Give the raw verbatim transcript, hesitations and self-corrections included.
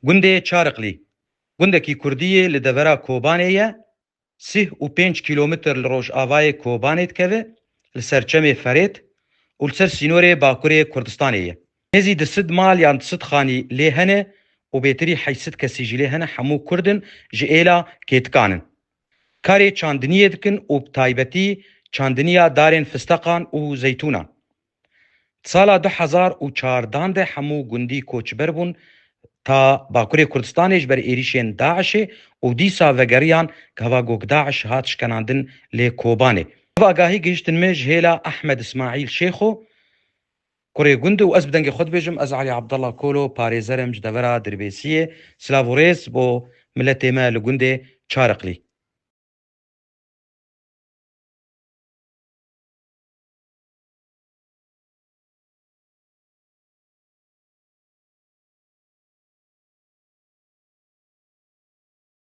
Gundê Çariqlî, gundekî kurdî yê li devera Kobanê ye, sîh û pênc kîlometr li rojavayê Kobanê dikeve, li ser çemê Ferêt û li ser sînorê Bakurê Kurdistanê ye. Nêzî du sed mal yan du sed xanî lê hene û bêtirî heşt sed kesî jî lê hene, hemû kurd in, ji êla kêtikan in. Karê çandiniyê dikin û bi taybetî çandiniya darên fisteqan û zeytûnan. Di sala du hezar û çardan de hemû gundî koçber bûn ta Bakurê Kurdistanê ji ber êrîşên DAIŞê û dîsa vegeriyan gava ku DAIŞ hat şikenandin lê Kobanê. Ev agahî gihiştin me ji hêla Ehmed Îsmaîl Şêxo, kurê gund, û ez bi dengê xwe dibêjim, ez Elî Abdullah Kolo, parêzer im ji devera Dirbêsiyê. Silav û rêz bo miletê me li gundê Çariqlî.